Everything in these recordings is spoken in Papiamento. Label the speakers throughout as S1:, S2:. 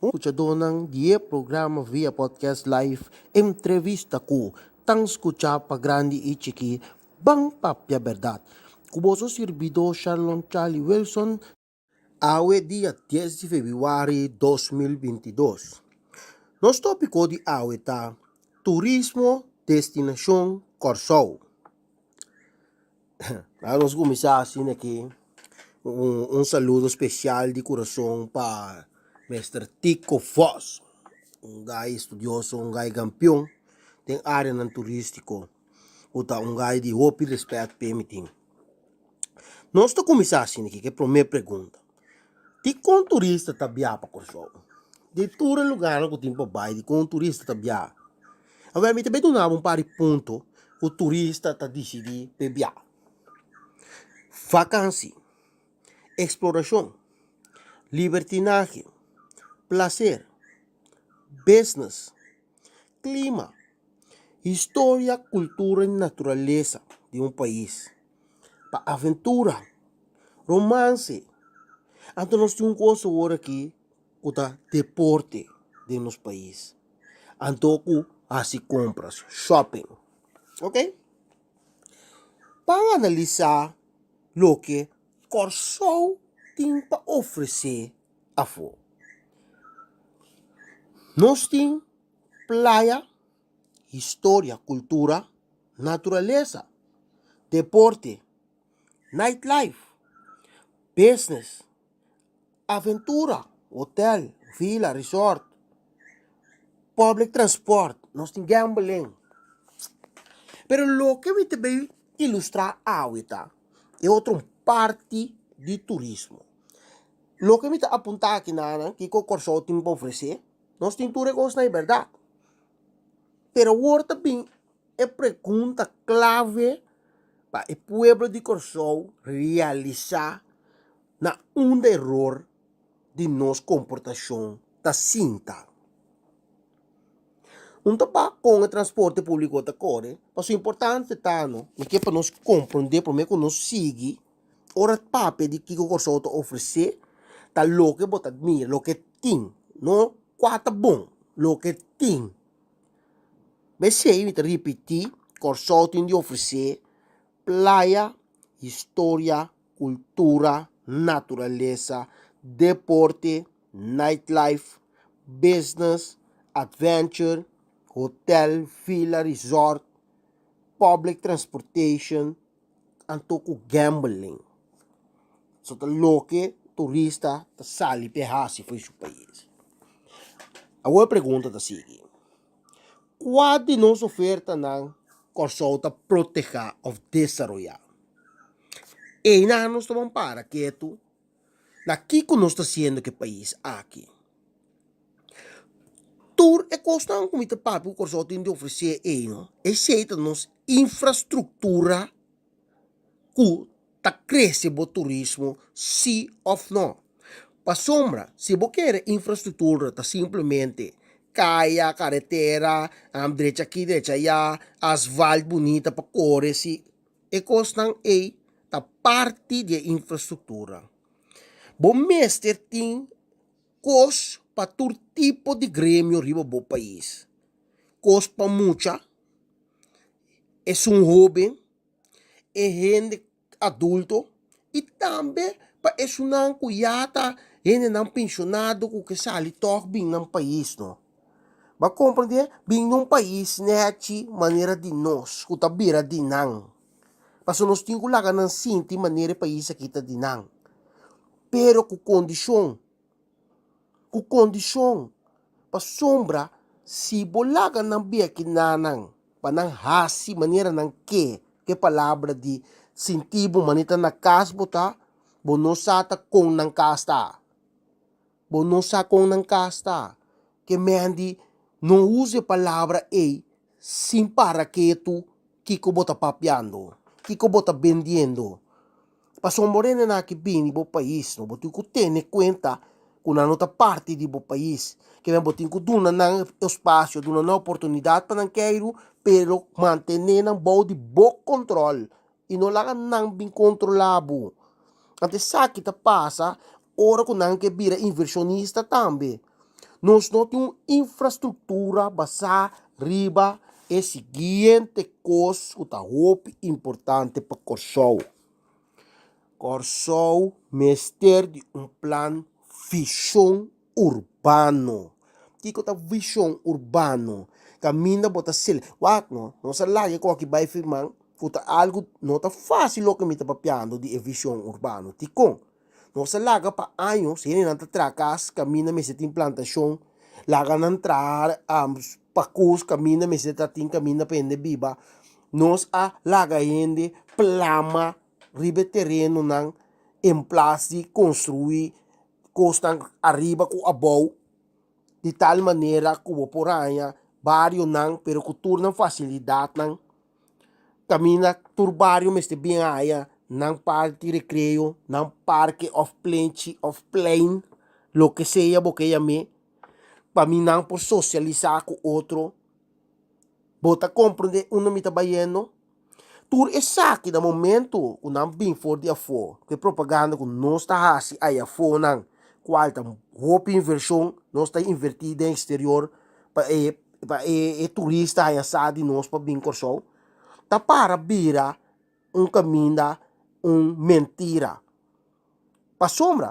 S1: Skuchadónan di e programa via podcast live Entrevista ku tan skuchá pa grandi i chikí Ban Papia Bèrdat ku boso sirbidó Sharlon Charlie Wilson awe dia dies di febrüari 2022. Nos tópiko di awe ta Turismo Destinashon Kòrsou. Laga nos kuminsá asina aki un un saludo spesial di kurason pa Mister Tico Vos, un gai estudioso, un gai kampion den areanan turístiko ku ta un gai di hopi rèspèt p'e mi tin. Nos ta kuminsá asina aki ku e promé pregunta, dikon turista ta bia pa Kòrsou? Di tur e lugarnan ku tin pa bai dikon turista ta bia? Awor mi ta bay duna bo un par di punto ku turista ta disidí p'e bia. Vakansi, eksplorashon, libertinahe, plaser, business, klima, historia, kultura i naturalesa di un pais, pa aventura, romanse. Anto nos tin un kos awor aki ku ta deporte den nos pais. Anto ku hasi kompras, shopping. Ok. Ban analisá loke Kòrsou tin pa ofresé afó. Nos tin playa, historia, kultura, naturalesa, deporte, nightlife, business. Aventura, hotel, villa, resort, public transport, nos tin gambling. Pero loke mi ta bay ilustra awe ta e otro parti di turismo. Loke mi ta apunta aki nan, kiko Kòrsou tin pa ofresé, nos tin tur e kosnan ei bèrdat. Pero awor ta bin e pregunta klave pa e pueblo di Kòrsou realisá Na unda eror di nos komportashon ta sinta? Un ta pa kon e transporte públiko ta kore, pasobra importante ta no, mi ke pa nos komprondé promé ku nos sigui ora papia di kiko Kòrsou ta ofresé, ta loke bo ta mira, loke tin, no kua ta bon, loke tin. P'esei mi ta ripití, Kòrsou tin di ofresé playa, historia, kultura, naturalesa, deporte, nightlife, business, adventure, hotel, villa, resort, public transportation, anto ku gambling. So ta loke turista ta sali p'e hasi for di su pais. Awor e pregunta ta sigui, kua di nos ofertanan Kòrsou ta protehá òf desaroyá? Einan nos ta ban para ketu na kiko nos ta hasiendo ku e pais aki. Tur e kosnan ku mi ta papia ku Kòrsou tin di ofresé ei no, esei ta nos infrastruktura ku ta krese bo turismo si òf no. Pasobra si bo kere infrastruktura ta simplemente kaya, karetera, drecha aki drecha aya, asfalt bunita pa kore si. E kosnan ei ta parti di e infrastruktura. Bo mester tin kos pa tur tipo di gremio riba bo pais. Kos pa mucha, esun hóben, e hende adulto i tambe pa esunnan ku ya ta hendenan penshonado ku ke sali tòg bin nan pais no. Bo a komprendé? Bin na un pais nèchi manera di nos ku ta bira di nan. Pasobra nos tin ku laga nan sinti manera e pais aki ta di nan. Pero ku kondishon, ku kondishon. Pasobra si bo laga nan bia kinanan pa nan hasi manera nan ke, ku e palabra di sinti bo manera ta na kas bo ta, bo no sa ta kon nan kas ta. Bo no sa kon nan kas ta. Ke men di no usa e palabra ei sin para ketu kiko bo ta papiando, kiko bo ta bendiendo. Pasobra bo rendenan aki bini bo pais no bo tin ku tene kuenta ku nan no ta parti di bo pais. Ke men bo tin ku duna nan espasio, duna nan oportunidat pa nan keiru, pero mantene nan bou di bo kontrol. I no laga nan bin kontrolá bo. Anto esaki ta pasa ora ku nan ke bira invershonista tambe. Nos no tin un infrastruktura basá riba e siguiente kos ku ta hopi importante pa Kòrsou. Kòrsou mester di un plan vishon urbano. Kiko ta vishon urbano? Kaminda bo ta sel. Wak no, nos a laga e koki bai firman ku ta algu no ta fásil loke mi ta papiando di e vishon urbano. Dikon? Nos a laga pa años hendenan ta traha kas kaminda mester tin plantashon, laga nan traha pakus kaminda mester ta tin kaminda pa hende biba. Nos a laga hende plama riba e terenonan en plas di konstruí kosnan ariba ku abou di tal manera ku bo por haña barionan pero ku tur nan fasilidatnan. Kaminda tur bario mester bin haya nan parti rekreo, nan parke òf plenchi òf plein, loke sea bo ke yam'é, pa mi nan por sosialisá ku otro. Bo ta komprendé unda mi ta bayendo? Tur esaki na momento ku nan bin for di afó, ku e propaganda ku nos ta hasi aya afónan, kual ta hopi invershon nos ta invertí den eksterior pa e pa e turista haña sa di nos pa bin Kòrsou, ta para bira un kaminda un mentira. Pasobra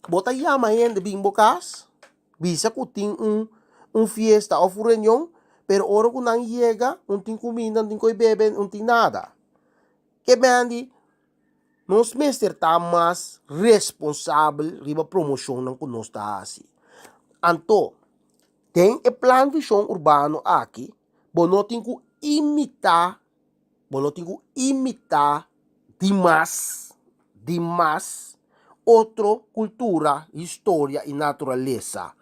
S1: bo ta yama hende bin bo kas, bisa ku tin un un fiesta òf un reunion, pero ora ku nan yega no tin kuminda, no tin koi bebe, no tin nada. Ke bèndi nos mester ta mas responsabel riba promoshonnan ku nos ta hasi. Anto Den e plan vishon urbano aki bo no tin ku imitá, bo no tin ku imitá dimas, dimas otro kultura, historia i naturalesa.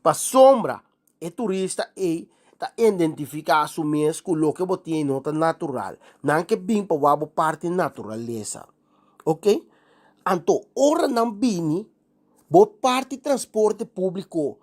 S1: Pasobra e turista ei ta identifiká su mes ku loke bo tin ei no ta natural. Nan ke bin pa wak bo parti naturalesa. Oke? Anto ora nan bini Bo parti transporte públiko,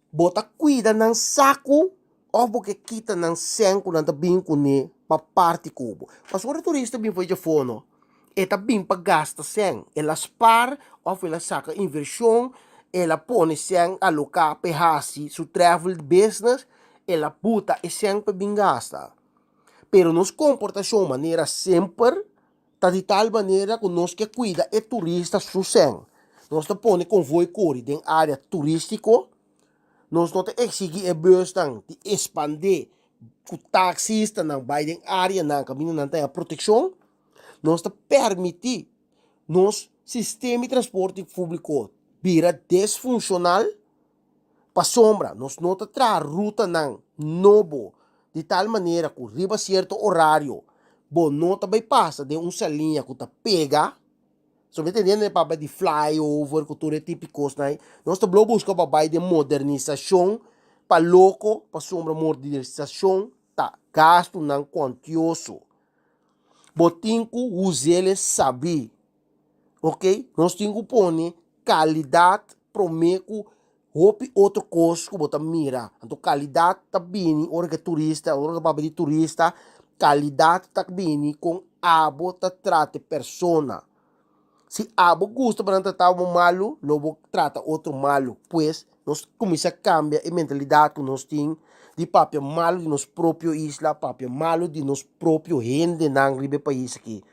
S1: bo ta kuida nan saku òf bo ke kita nan sèn ku nan ta bin kuné pa parti ku bo? Pasobra ora turista bin for djafó no, e ta bin pa gasta sèn. El a spar òf el a saka invershon, el a pone sèn aloká pa e hasi su travel business, el a buta e sèn pa e bin gasta. Pero nos komportashon manera semper Ta di tal manera ku nos ke kuida e turista su sèn. Nos ta pone konvoi kori den área turístiko. Nos no ta eksigí e bùsnan di espandé ku taksistanan bai den áreanan kaminda nan ta haña protekshon. Nos ta permití nos sistema di transporte públiko bira desfunshonal. Pasobra nos no ta traha rutanan nobo di tal manera ku riba sierto orario bo no ta bai pasa den un saliña ku ta pega. So mi ta tende papia di flyover ku tur e tipo di kosnan ei. Nos ta blo buska pa bai den modernisashon pa loko pasobra modernisashon ta gastunan kuantioso. Bo tin ku us'el sabí. Ok, nos tin ku pone kalidat promé ku hopi otro kos ku bo ta mira. Anto kalidat ta bini ora ku e turista, ora ta papia di turista, kalidat ta bini kon abo ta trata e persona. Si abo gusta pa nan trata bo malu, lo bo trata otro malu. Pues nos kuminsá kambia e mentalidat ku nos tin di papia malu di nos propio isla, papia malu di nos propio hendenan riba e pais aki.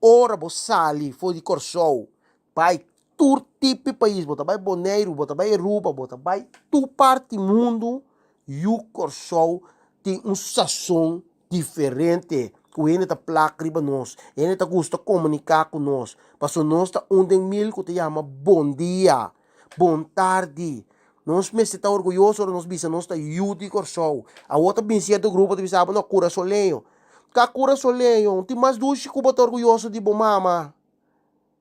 S1: Ora bo sali for di Kòrsou bai tur tipo di pais, bo ta bai Boneiru, bo ta bai Aruba, bo ta bai tur parti mundu, yu Kòrsou tin un sason diferente ku hende ta plak riba nos, hende ta gusta komuniká ku nos, pasobra nos ta un den mil ku ta yama bon dia, bon tardi. Nos mester ta orguyoso ora nos bisa nos ta yu di Kòrsou. Awor ta bin sierto grupo ta bisa bo no kurasoleño. Ka kurasoleño, no tin mas dushi ku bo ta orguyoso di bo mama.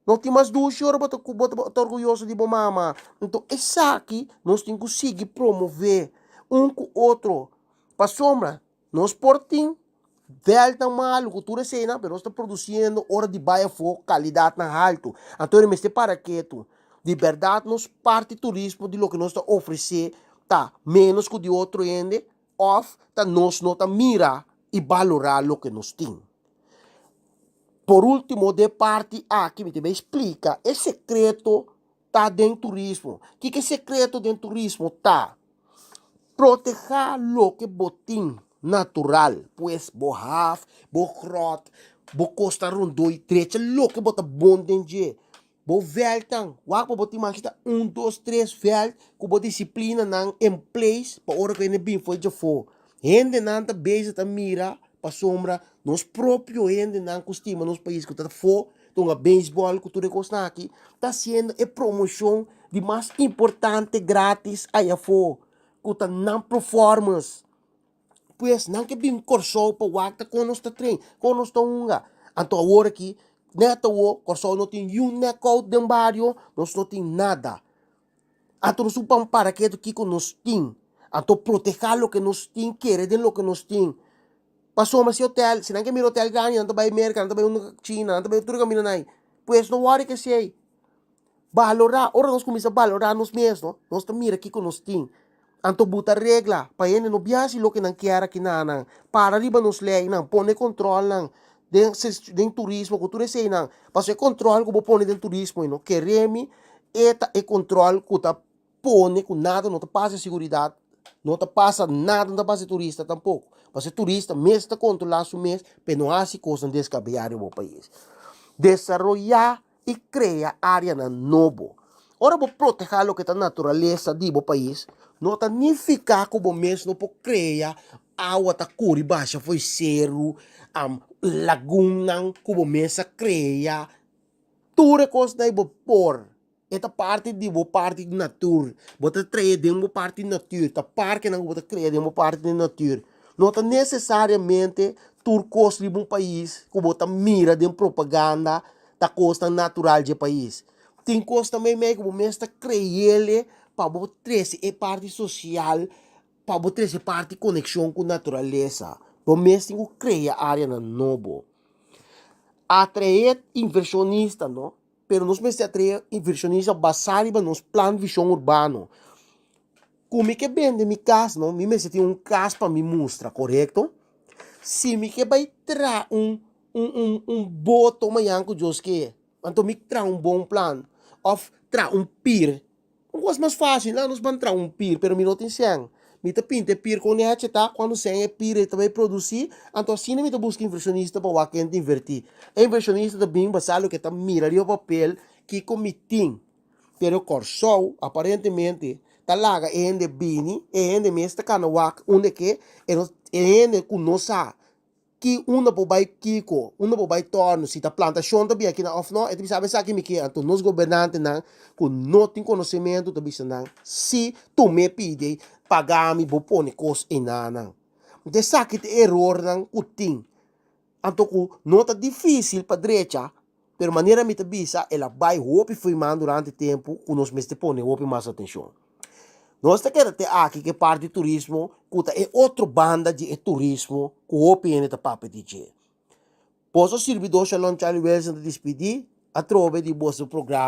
S1: No tin mas dushi ora bo ta ku bo ta orguyoso di bo mama. Nto esaki nos tin ku sigui promové un ku otro. Pasobra nos por tin vèltnan malu ku tur eseinan, pero nos ta produsiendo ora di bai afó kalidatnan haltu. Anto e mester para ketu. Di bèrdat nos parti turismo di loke nos ta ofresé ta ménos ku di otro hende? Òf ta nos no ta mira i balorá loke nos tin? Por último, den e parti aki mi ta bai splika e sekreto. ta den turismo? Kiko e sekreto den turismo ta? Protehá loke bo tin natural, pues bo haf, bo gròt, bo kosta rondó i drecha loke bo ta bon den dje. Bo vèltnan, wak pa bo tin mas ta un, dos, tres vèlt ku bo disiplinanan en place pa ora ku hende bin for djafó. Hendenan ta bezig ta mira pasobra nos propio hendenan ku stima nos pais ku ta afó ta hunga beisbòl ku tur e kosnan aki ta hasiendo e promoshon di mas importante gratis ayafó ku ta nan performance. Pues nan ke bin Kòrsou pa wak ta kon nos ta train, kon nos ta hunga. Anto awor aki, nèt awor, Kòrsou no tin niun nèkout den bario, nos no tin nada. Anto nos un pan para ketu kiko nos tin. Anto protehá loke nos tin, kere den loke nos tin. Pasobra si hotel, si nan ke mira hotel grandi nan ta bai Merka, nan ta bai unda China, nan ta bai tur kaminda nan. Pues no wòri kesei. Balorá, ora nos kuminsá balorá nos mes no, nos ta mira kiko nos tin. Anto buta regla pa hende no biaha si loke nan kier aki na nan. Para riba nos leinan, pone kontrolnan den den turismo ku tur eseinan. Pasobra e kontrol ku bo pone den turismo ei no, kere mi e ta e kontrol ku ta pone ku nada no ta pasa e seguridat, no ta pasa nada no ta pasa e turista tampoko. Pasobra e turista mes ta kontrolá su mes pa e no hasi kosnan deskabeyá riba bo pais. Desaroyá i krea áreanan nobo. Ora bo protehá loke ta naturalesa di bo pais, no ta nifiká ku bo mes no por krea awa ta kuri basha for seru, lagunnan ku bo mes a krea. Tur e kosnan ei bo por. E ta parti di bo parti di natuur. Bo ta trae den bo parti di natuur. Ta parkenan ku bo ta krea den bo parti di natuur. No ta nesesariamente tur kos riba un pais ku bo ta mira den propaganda ta kosnan natural dje pais. Tin kos ta meimei ku bo mes ta kreele pa bo trese e parti sosial, pa bo trese parti konekshon ku naturalesa. Bo mes tin ku krea areanan nobo. Atraé invershonista no. Pero nos mester atrae inversionista basá riba nos plan vision urbano. Ku mi ke bende mi kas no, mi mester tin un kas pa mi mustra, korekto? Si mi ke bai traha un un un un boto mañan ku Dios ke, anto mi traha un bon plan òf traha un pir. Un kos mas fásil, nan nos ban traha un pir, pero mi no tin sèn. Mi ta pinta e pir kon nechi ta, kuantu sèn e pir ei ta bai produsí, anto asina mi ta buska invershonista pa wak ken ta invertí. E invershonista ta bin basá loke e ta mira riba papel kiko mi tin. Pero Kòrsou aparentemente ta laga e hende bini, e hende mes ta kana wak unda ke e no e hende ku no sa Ki unda por bai kiko, unda por bai torno, si ta plantashon ta bin akinan òf no, e ta bisa esaki mi ke. Anto nos gobernantenan ku no tin konosementu ta bisa nan, si tum'é pidi paga mi bo pone kos enanan. Anto esaki ta e erornan ku tin. Anto ku no ta difisil pa drecha. Pero manera mi ta bisa, el a bai hopi firman durante tempu ku nos mester pone hopi mas atenshon. Nos ta keda te aki ku e parti di turismo ku ta e otro banda di e turismo ku hopi hende ta papia di dje. Boso sirbidó Shalom Charlie Wilson ta dispidí atrobe di boso programa.